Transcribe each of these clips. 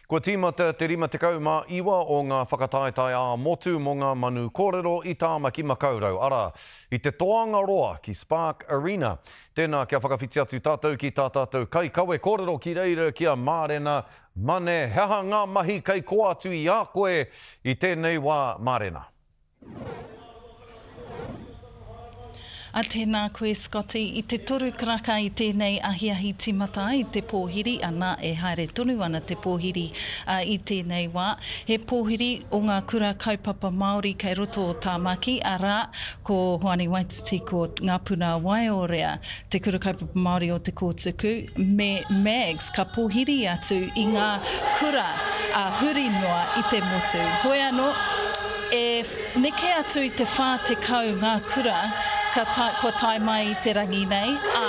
Kua tīmata te 59 o ngā whakataetae ā-motu mō ngā manu kōrero i Tāmaki Makaurau, arā, i te toanga roa ki Spark Arena. Tēnā kia whakawhiti atu tātou ki tā tātou kaikawe kōrero ki reira ki a Mārena Mane. He aha ngā mahi kei kō atu i a koe i tēnei wā, Mārena? A tēnā koe Scotty, i te toru karaka i tēnei ahiahi tīmata ai te pōhiri, ana e haere tonu ana te pōhiri i tēnei wā. He pōhiri o ngā kura kaupapa Māori kei roto o Tāmaki, arā, ko Hoani Waititi, ko Ngā Puna Waiorea, Te Kura Kaupapa Māori o Te Kōtuku, me Mags ka pōhiri atu i ngā kura ā huri noa i te motu. Hoi anō, e neke atu i te 40 ngā kura ka tae, kua tae mai i te rangi nei, ā,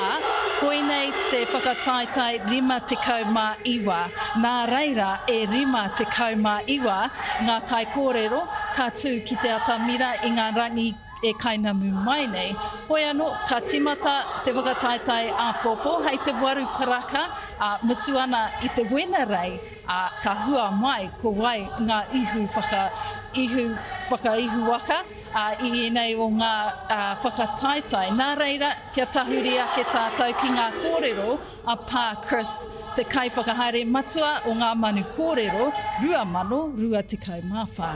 koinei te whakataetae 59, nā reira e 59 ngā kaikōrero ka tū ki te atamira i ngā rangi e kainamu mai nei. Hoi anō, ka tīmata te whakataetae āpōpō hei te waru karaka, ā, mutu ana i te Wenerei, ā, ka hua mai ko wai ngā ihu whaka, ihu whakaihuwaka, ā, i ēnei o ngā, ā, whakataetae. Nā reira, kia tahuri ake tātou ki ngā kōrero a Pā Chris, te kaiwhakahaere matua o Ngā Manu Kōrero 2024.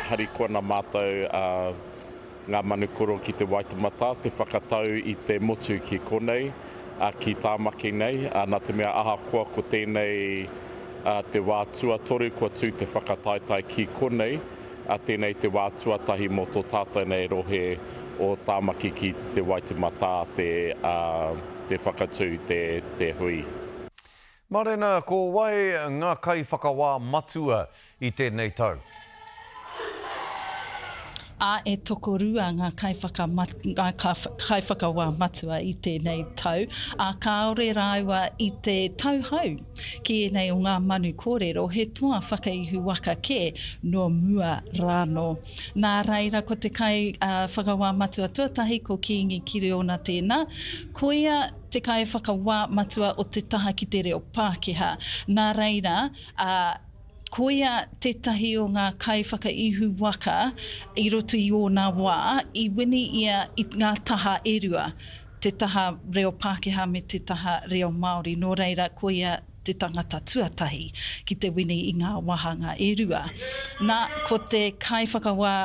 Harikoa ana mātou a Ngā Manu Koro ki te Waitematā te whakatau i te motu ki konei, ki Tāmaki nei, nā te mea ahakoa ko tēnei te wā tuatoru kua tū te whakataetae ki konei, tēnei te wā tuatahi mō tō tātou nei rohe o Tāmaki ki Te Waitematā te, te whakatū te, te hui. Marena, ko wai ngā kaiwhakawā matua i tēnei tau? Ā, e tokorua ngā kaiwhakawā matua i tēnei tau, ā, kāore rāua i te tauhou ki ēnei o ngā manu kōrero, he toa whakaihu waka kē nō mua rānō. Nā reira, ko te kaiwhakawā matua tuatahi ko Kīngi Kiriona tēnā, koia te kaiwhakawā matua o te taha ki te reo Pākehā. Nā reira, ā, Koia tētahi o ngā kaiwhakaihu waka i roto i ōna wā, i wini ia i ngā taha e rua, te taha reo Pākehā me te taha reo Māori, nō reira koia te tangata tuatahi ki te wini i ngā wāhanga e rua. Nā, ko te kaiwhakawā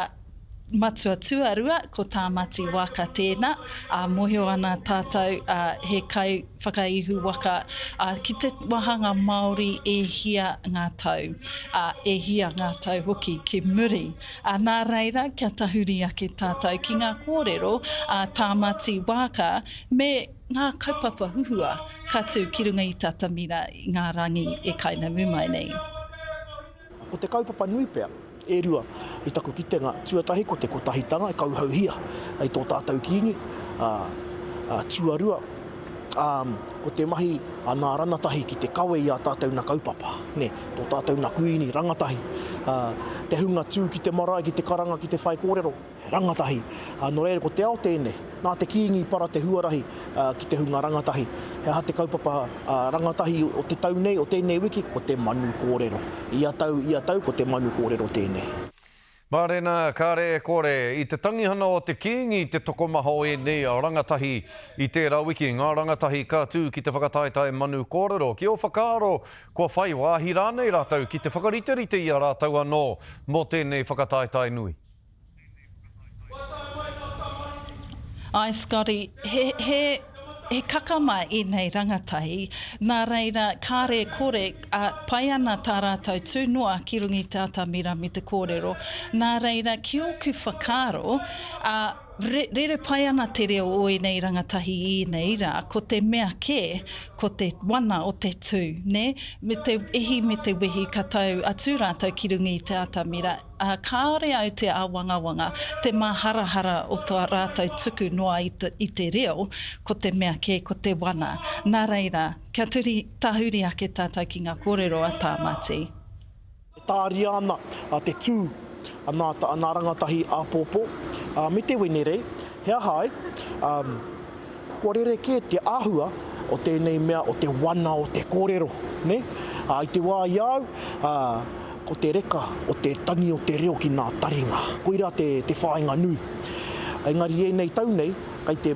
matua tuarua, ko Tāmati Waaka tēnā, ā, mōhio ana tātou, ā, he kai whakaihu waka, ā, ki te wāhanga Māori e hia ngā tau, ā, e hia ngā tau hoki ki muri. Ā, nā reira, kia tahuri ake tātou ki ngā kōrero a Tāmati Waaka me ngā kaupapa huhua ka tū ki runga i te atamira i ngā rangi e kainamu mai nei. Ko te kaupapa nui pea, e rua, i taku kitenga, tuatahi ko te kotahitanga e kauhauhia ai tō tātou Kīngi, ā, ā, tuarua, ā, ko te mahi a nā ranatahi ki te kawe i ā tātou na kaupapa, nē, tō tātou na Kuīni rangatahi, ā, te hunga tū ki te marae, ki te karanga, ki te whaikōrero. Rangatahi. Nō reira, ko te ao tēnei. Nā te Kīngi i para te huarahi ki te hunga rangatahi. He aha te kaupapa rangatahi o te tau nei, o tēnei wiki? Ko te manu kōrero. Ia tau, ia tau, ko te manu kōrero tēnei. Mārena, kāre e kore, i te tangihana o te Kīngi te tokomaha o ēnei rangatahi i tērā wiki, ngā rangatahi ka tū ki te whakataetae manu kōrero. Ki ō whakaaro, kua whai wāhi rānei rātou ki te whakariterite i a rātou anō mō tēnei whakataetae nui? Ae Scotty, he, he, he kakama ēnei rangatahi, nā reira kāre e kore, ā, pai ana tā rātou tū noa ki runga i te atamira me te kōrero. Nā reira, ki ōku whakaaro, ā, re, rere pai ana te reo o ēnei rangatahi i ēnei rā, ko te mea kē, ko te wana o te tū, nē, me te ihi me te wehi ka tau atu rātou ki runga i te atamira. Ā, kāore au te āwangawanga, te māharahara o tā rātou tuku noa i te, i te reo, ko te mea kē, ko te wana. Nā reira, kia turi, tahuri ake tātou ki ngā kōrero a Tāmati. E tāria ana te tū a nā, a nā rangatahi āpōpō, ā, me te Wenerei, he aha ai, ā, Kua rerekē te āhua o tēnei mea o te wana o te kōrero, nē? Ā, i te wā i a au, ā, ko te reka o te tangi o te reo ki nā taringa. Koirā te, te whāinga nui. Engari i ēnei tau nei, kei te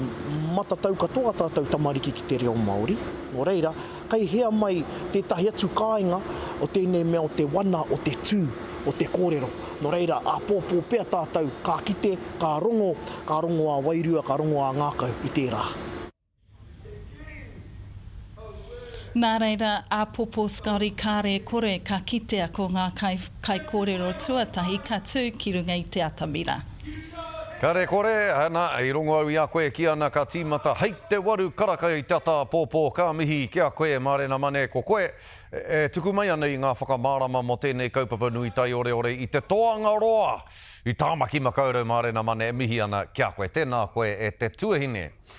matatau katoa ā tātou tamariki ki te reo Māori. Nō reira, kei hea mai tētahi atu kāinga o tēnei mea o te wana, o te tū, o te kōrero. Nō reira, āpōpō pea tātou ka kite, ka rongo, ka rongo ā-wairua, ka rongo ā-ngākau i tērā. Nā reira, āpōpō Scotty kāre e kore ka kitea ko ngā kai, kaikōrero tuatahi ka tū ki runga i te atamira. Kāre e kore, ana, i rongo au i a koe e kī ana ka tīmata hei te waru karaka i te ata āpōpō, ka mihi ki a koe Mārena Mane, ko koe e tuku mai ana i ngā whakamārama mō tēnei kaupapa nui taioreore i te toanga roa i Tāmaki Makaurau Mārena Mane e mihi ana ki a koe. Tēnā koe e te tuahine.